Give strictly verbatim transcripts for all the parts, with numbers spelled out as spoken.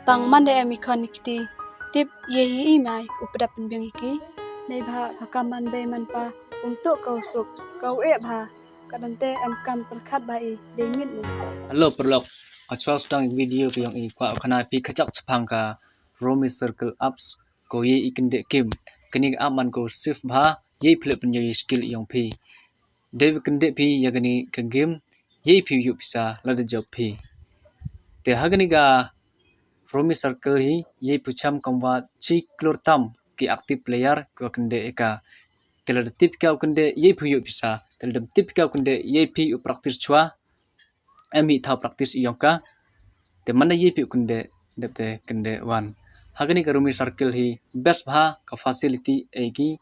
Tang man da em i khon i kti, tip ye hi i mai u pdap pynbiang i ki. Neibhah ka kam man bei man pa, um toh ka u suk, ka u eh bha, ka dang te em kam pyrkhat bha i, dei mit ni. Hello paralok, ka chwa sdang i video ka yong i kwah u khana phi ka jak chaphang ka Rummy Circle apps, ko ye i kyndeh game. Kani ka app man ko safe bha, ye phi le pynyoh i skill yong phi. Dei wa kyndeh phi ya kani ka game, ye phi yoh pisa lada jop phi. Te ha kani ka Rummy Circle hi, ye phi cham kamwa chi klur tam ki active player ki wa kyndeh ya ka. Te lada tip ka u kyndeh, ye phi yoh pisa. Te lada tip ka u kyndeh, ye phi u practice chwa. Em hi thaw practice i yong ka. Te man da ye phi u kyndeh, dep te kyndeh wan. Ha kani ka Rummy Circle hi, best bha ka facility ei ki.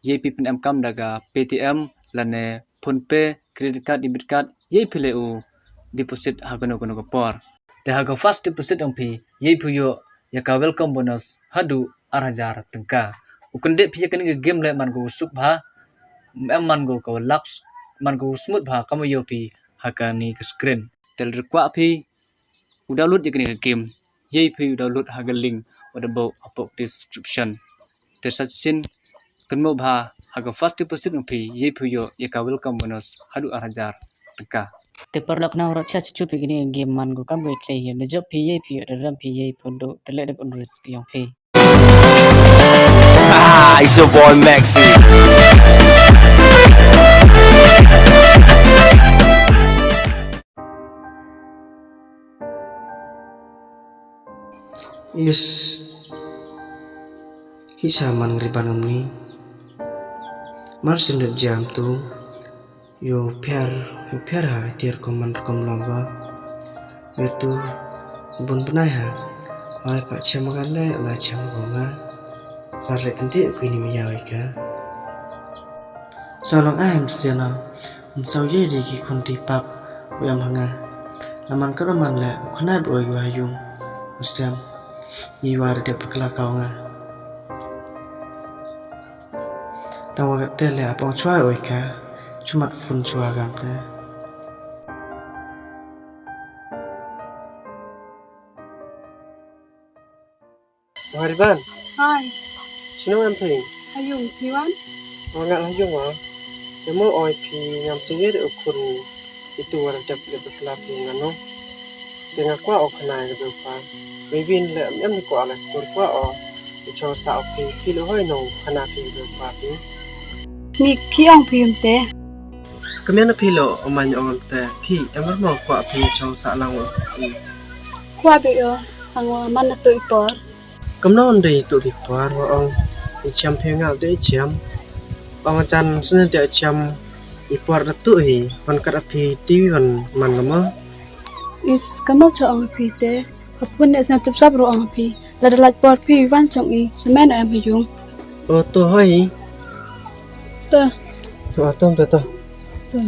Ye phi pynem kam da ka Paytm, lane PhonePe, credit card, debit card, ye phi le u deposit ha kano kano ka por. Te ha ka first deposit yong phi, ye phi yoh ya ka welcome bonus haduh ar hajar tyngka. U kyndeh phi ya kani ka game le man ko suk bha, em man ko ka laks, man ko smooth bha, kam yoh phi ha kani ka screen. Te lada kwah phi u download ya kani ka game, ye phi u download ha ka link wa da booh hapoh description. Te sa chisien kynmaw bha, ha ka first deposit yong phi, ye phi yoh ya ka welcome bonus haduh ar hajar tyngka. Te paralok, na ro cha chu chu phi kani ka game, man ko kam ko i khlei hi, da jop phi ye phi yoh, da rem phi ye phi duh, te le dep un risk yong phi. Ah, it's your boy Maxi. Yes. Ki cha man ngri ban umni. Mar sin dep jam tu. Yow phiar, yow phiar ha, tiar ko man rukom long wa. Yow tu, bun bnai ha. Warai pa chem ka le, warai chem ko nga. Far le kynti ko ini mi yaw ka. Sa long ah em sian na. Em saw ye de ki khun ti pap, u em ha nga. Laman ka laman le, u khana bo yu ha yung. U sem. Ni wa de pakla ka nga. Tang wa te le apong chwa oi ka, chumat phone chwa gam te. Wariban. Hai. Sino em phi? Hayung, phi wan? Wa nga hayung wa. Te mo oi phi ngam singir u khun itu wa dep le bakla phi ngano. Te nga kwah o khana ya ka pa. Wei win le em em ni kwah la skur kwah o. U chong sa o phi, phi lo hoi no khana phi ya ka pa phi. Ni ki ong phi um te. Kamian phi lo o man ong te. Phi em mo kwah phi chong sa lang o phi. Kwah be o, ang wa man na tu i por. Kamno nde tu i por wa ong i cham phi nga de cham. Ong chan sne de cham i por da tu hi, wan kat phi ti wan man lama. Is kamno cha ong phi te. Apun ne sa tup sap ro ong phi. Lada lait por phi wan chong i, semen em hi yung. O to hoi. To. O to, to, to. To.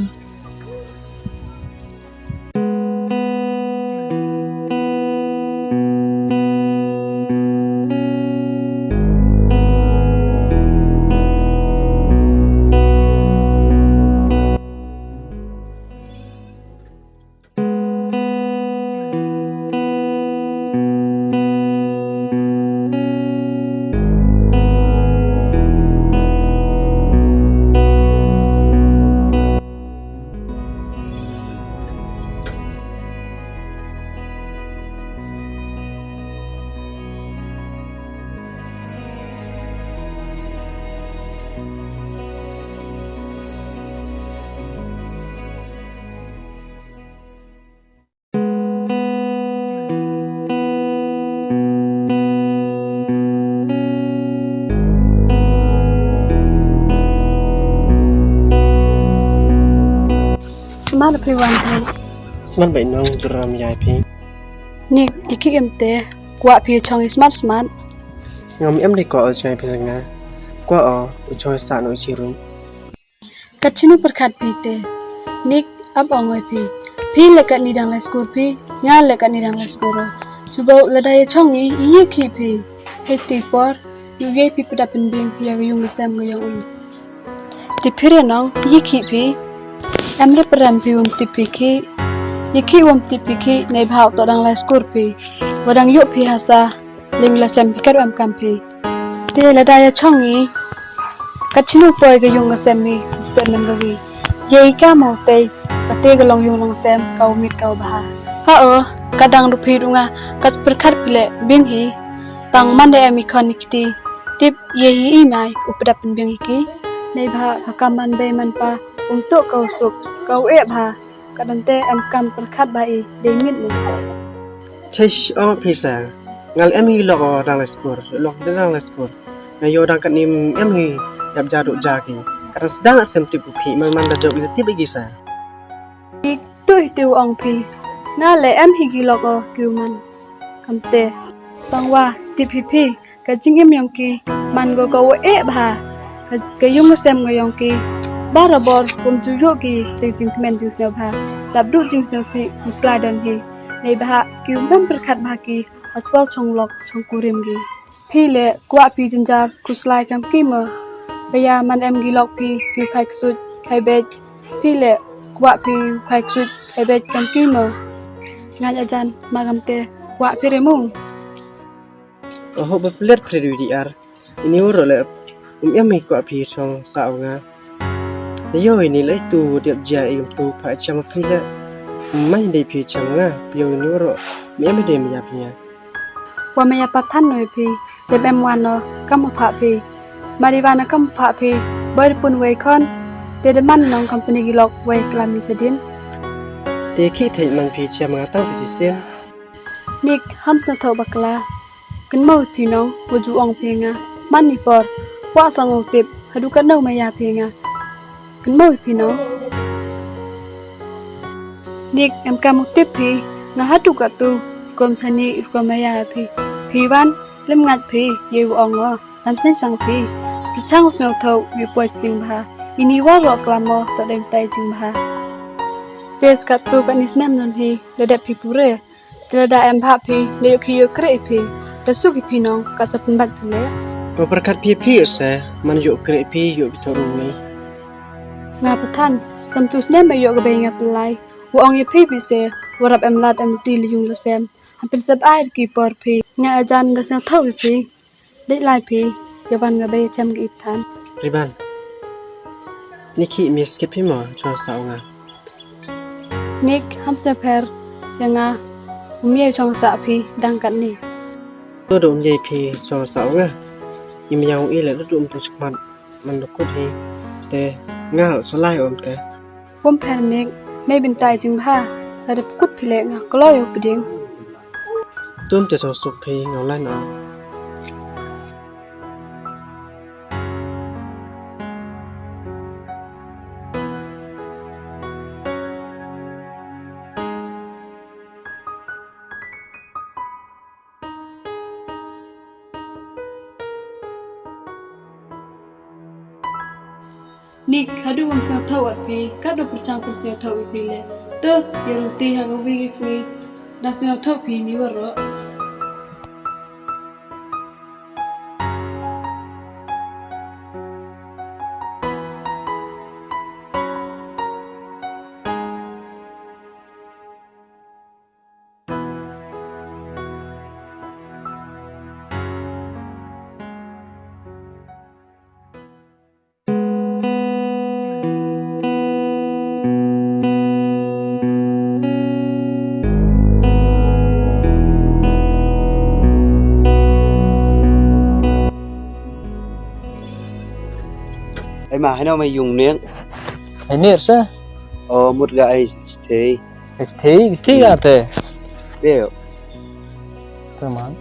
Smat phi wan phi. Smat bai nong juram yai phi. Nik, i ki em te, kwah phi chong i smat smat. Ngam em de kwah o chong i phi nga. Kwah o, u chong i sa no i chi rum. Kat chinu pyrkhat phi te. Nik, ap ong oi phi. Phi le kat ni dang lai skur phi, nga le kat ni dang lai skur o. Suba lada ya chong i, i ye ki phi. Hei ti por, yu ye phi pdap pynbiang phi ya ka yung ka sem ka yong i. Ti phi re nong, ye ki phi. Em re pyrem phi wam tip phi ki. Ye ki wam tip phi ki, nei bha u to dang lai skur phi. Wa dang yoh phi ha sa, liang la sem phi kat wa em kam phi. Te lada ya chong i, kat chinu poi ka yung ka sem i, step man ka wi. Yei ka mo te, ka te ka long yung long sem, ka u mit ka u bha. Ha o, ka dang ru phi ru nga, kat pyrkhat phi le, biang hi. Tang man da em i khon i kti, tip yei hi i mai, u pdap pynbiang i ki. Nei bha, ka kam man bei man pa, um toh ka u suk, ka u eh bha. Ka dang te em kam pyrkhat bha i, dei mit ne. Chesh, ong phi sa. Ngal em hi lok o dang le skur, lok de dang le skur. Nga yoh dang kat ni em hi, yap ja duk ja ki. Ka dang sdang sem tip ku ki, man man da jop i tip i ki sa. Ki tu hi te u ong phi. Nga le em hi ki lok o ki u man. Kam te. Tang wa, tip hi phi. Ka jingim yong ki, man ko ka wa eh bha. Ka, ka yung ka sem ka yong ki. Barabor, kum ju yoh ki, te jingkmen jingsngewbha. Lap du jingsngewsih, kum slai don hi. Nei bha, ki um em pyrkhat bha ki, aswaw chong lok, chong kurim ki. Phi le, kwah phi jynjar, ku slai kam ki mo. Baya man em ki lok phi, ki u khai ksuid, khai bej. Phi le, kwah phi u khai ksuid, khai bej kam ki mo. Ngai ajan, ma kam te, kwah phi re mung. Oho, ba plet pret wi di ar. Ini waro le, um em hi kwah phi chong sa u nga. Le yo ini le tu diap jia i um tu pha cham phi le. Mai dei phi cham nga, phi yo ini waro, um em hi dei maya phi nga. Wa maya pathan no phi, dep em wan no, kam pha phi. Mari wan no kam pha phi, boy pun wei khon, te de man nong kam tini gilok wei klam i chadin. Te khi thei man phi cham nga tang phi chisien. Nik, ham sngewthuh bakla. Kynmaw phi nong, wa ju ong phi nga. Man ni por, wa sang u tip, hadu kat nau maya phi nga. Kynmaw phi nong. Nik, em kam u tip phi, nga hadu kat tu, rukom sani, rukom maya phi. Phi wan, lem ngat phi, ye u ong o, lam sen sang phi. Phi chang sngewthuh, ye poi sing bha. Ini wa ro klam o, to dem tai jing bha. Tes kat tu kat ni snem nun hi, da dep phi pure. Te lada em bha phi, da yoh ki yoh kreh i phi, da suk i phi nong, ka sa pynbat phi le. Wa pyrkhat phi phi se, man yoh kreh i phi, yoh ki thoh rumi. Nga pathan, sam tu snem ba yoh ka bei nga pynlai, wa ong i phi phi se, wa rap em lad em ti le yung le sem, ham pynsep ai ki por phi, nga ajan da sngewthuh i phi. Dei lai phi, ya wan nga bei cham ki i pathan. Riban. Ni khi mi skip phi mo, chong sa u nga. Nik, ham se pher, ya nga, um ye chong sa phi, dang kat ni. To do um ye phi chong sa u nga. Im yang u i le, do um tu chikmat, man do kut hi. Te, nga, so lai um te. Bom pher Nik, nei bin tai jing bha, la da pkut phi le nga kloi u pding. Tum te chong suk phi nga lai na. Nik, hadu wam sngewthuh wat phi, kadu pyrchang pyrsngewthuh i phi le. To, ya ruti ha ka wi ki sngi, da sngewthuh phi ni waro. Ei ma, heno me yung nek. Ei nek sa? O, mut ga ei stay. Stay, stay ya te. Deo. Te man.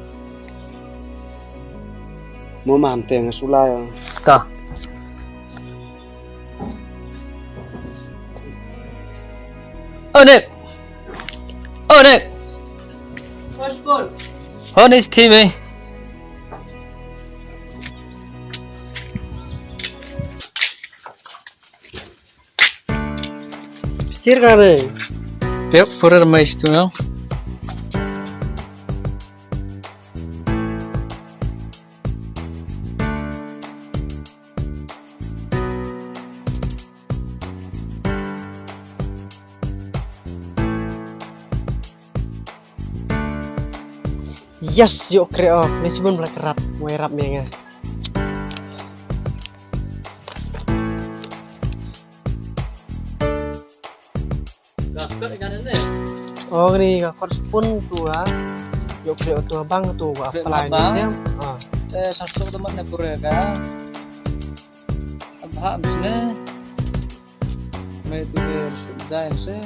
Mo mam te nga sulai. Ta. Onek. Onek. Hon is team eh. Sir kare. Tep pura mai situ no. Yes, yoh kreh o. Me sibun bla krap, wai rap me nga. Ka kot ikan ne? Oh, ni ka kot spoon tu ha. Yoh kreh tu ha bang tu ha. Kreh apply bang. Ni dia. Ah. Te sasuk tu mat ne pura ka. Abha am sne. Me tu ke jai am se.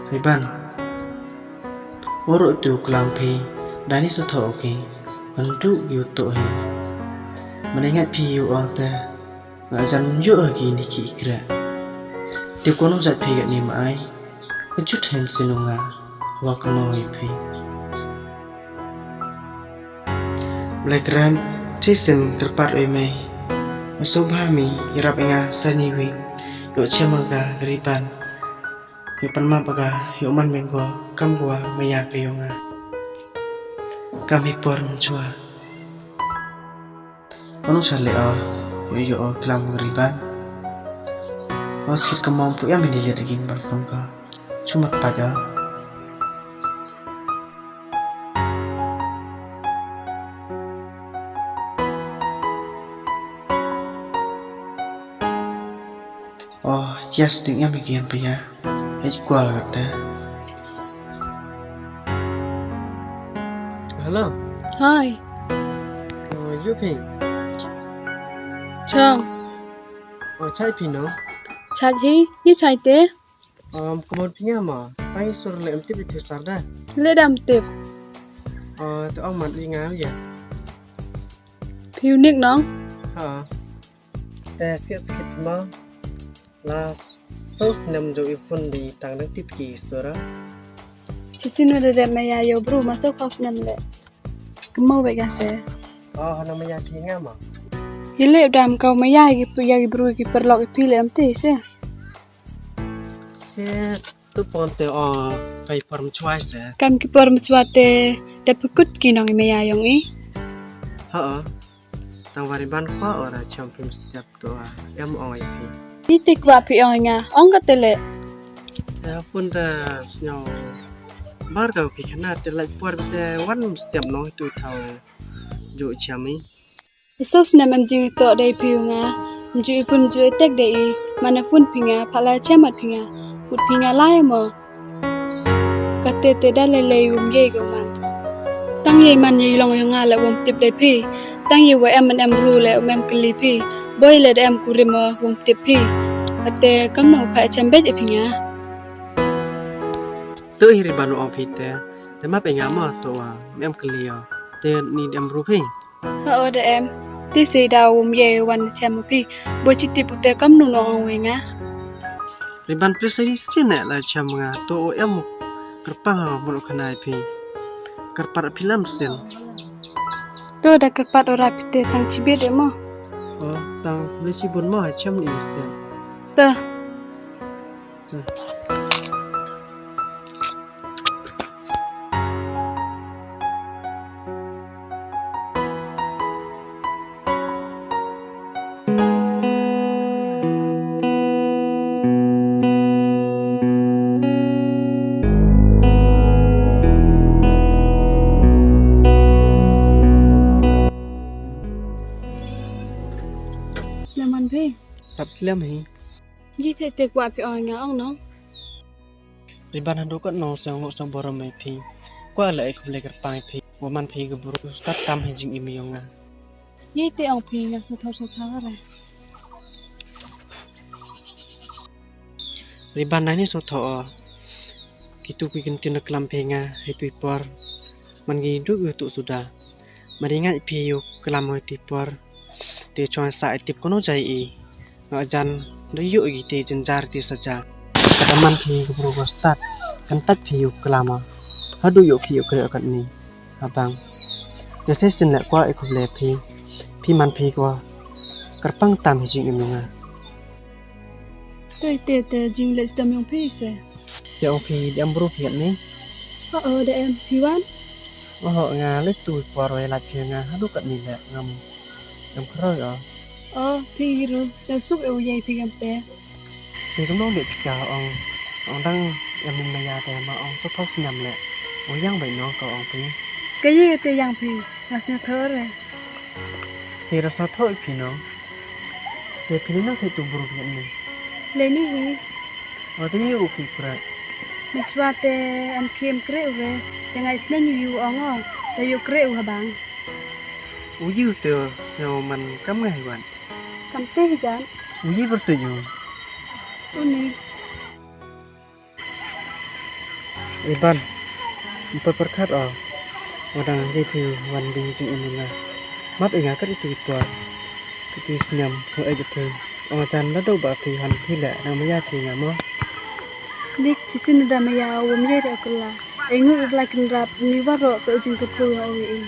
Riban. Waroh tu klam phi, dani sa thoh ki, ngan du ki u toh hi. Mane ngat phi u ong te, nga jan yoh ki ni ki kreh. Te kono jat phi kat ni ma ai, ka jut hem sinu nga, wa ka mo hi phi. Blai kram, chisim kyrpad oi mei. Nga subha mi, yarap i nga sa ni wi. Yoh chem ka Riban. Yoh pan map ka, yoh man beng ko, kam ko wa maya ka yong nga. Kam hi por mynchwa. Kanu sa le o, yoh yoh o klam Riban. O skit ka mom pu ya mi ni le dagin bar phone ka. Chumat pa ja. Oh, yes, ding em again pa ya. Hei kwal kat da. Hello. Hi. Oh, you ping. Chong. Oh, chai ping no? Chai hi, ni chai te. Um, kamu phi nga ma, tang i sur le em tip i phi sar da. Le dam tip. Uh, tu ong man i nga ya. Phi unik nong? Ha. Te skip skip ma. La so snem jo i phone di tang dang tip ki sura. Chisin wa de maya yoh bru ma so khaf snem le. Kemau bek ya se. Oh, hana maya phi nga ma. Hi le dam kau maya ki pu ya ki bru ki perlok i phi le em te se. Che tu pon te o kai por mchwa se. Kam ki por mchwa te, te pekut ki nong i maya yong i. Ha. Tang wari ban kwa ora champion step tu a em ong i phi. Ni te kwa phi ong nga, ong ka te le. Ya pun da sñiaw bar ka phi khana te lai por te wan step no tu thau. Ju chami. I so snem em jing i toh dei phi u nga, em ju i phone ju i tek dei i, man i phone phi nga, pha la chamat phi nga, put phi nga lai mo. Kate te da le le um ye ko man. Tang ye man ye long yong nga le um tip dei phi. Tang ye wa em man em ru le um em kylli phi. Boi le da em kurim mo um tip phi. Kate kam no pha cham bej phi nga. Tu hi Riban ong phi te. Te map i nga mo tu wa em kylli yo. Te ni em ru phi. Ha o da em. Ti si da um ye wan chem phi. Bo chi tip u te kam nu no ong wi nga. Riban phi sa di sin ne la chem nga. To o em kyrpang ha mo khana i phi. Kyrpad phi lam sin. To da kyrpad ora phi te tang chi bit e mo. O tang le chi bun mo ha chem ni te. To. Slem man phi. Tap slem hi. Ji te te kwah phi ong nga ong no. Riban hadooh katno sa ngooh sa borom i phi. Kwah la e khublei kyrpang i phi. Wa man phi ka bru stad kam ha jingim yong nga. Ye te ong phi nga sa thor sa thor re. Riban na ni so tho o. Kitu ki kyntien klam phi nga heitu i por. Man ki du u tu suda. Mari nga i phi u klam heitu i por. Te chong sa i tip kono jai i. Nga jan da yoh i te jynjar te saja. Ka da man phi ka bru ko stad. Kan tat phi u klam o. Hadooh yoh phi u kre o kat ni. Abang. Te se sin le kwah i khublei phi. Phi man phi ko. Kyrpang tam hi jingim yong nga. Te te te jingleh tam yong phi se. Te ong phi da em bru phi ni? O o da em, phi wan? O ho, nga le tu por wei lait phi nga hadu kat ni le ngam, ngam khroi o. O phi ru sel suk e u yei phi ngam te. Te kam nong de phi ka ong, ong dang em min maya te ma ong so thos nyam le. O yang bai nong ka ong phi. Ka ye te yang phi, nga sngewthuh re. Te ra sngewthuh phi nong. Te phi ni nang te tu bru phi ni. Le ni hi. O te ni u ki kra. Ni chwa te an khim kre u re. Te ngai sne nyu yu ong o. Te yu kre u habang. U yu te sngewman kam ngai wan. Kam te hi jan. U yi bru te yu. U ni. Iban, mpa pyrkhat o, wa dang dei phi wan ding jingim nga. Map i nga kat itu i tuar, itu i sniam, wa e jatu. O jan da do ba phi han phi le, dang maya phi nga mo. Nik, chisin da maya, wa maya da kula. E ngu i blai kynrap, ni waro ka jingkyrkhu ya o i.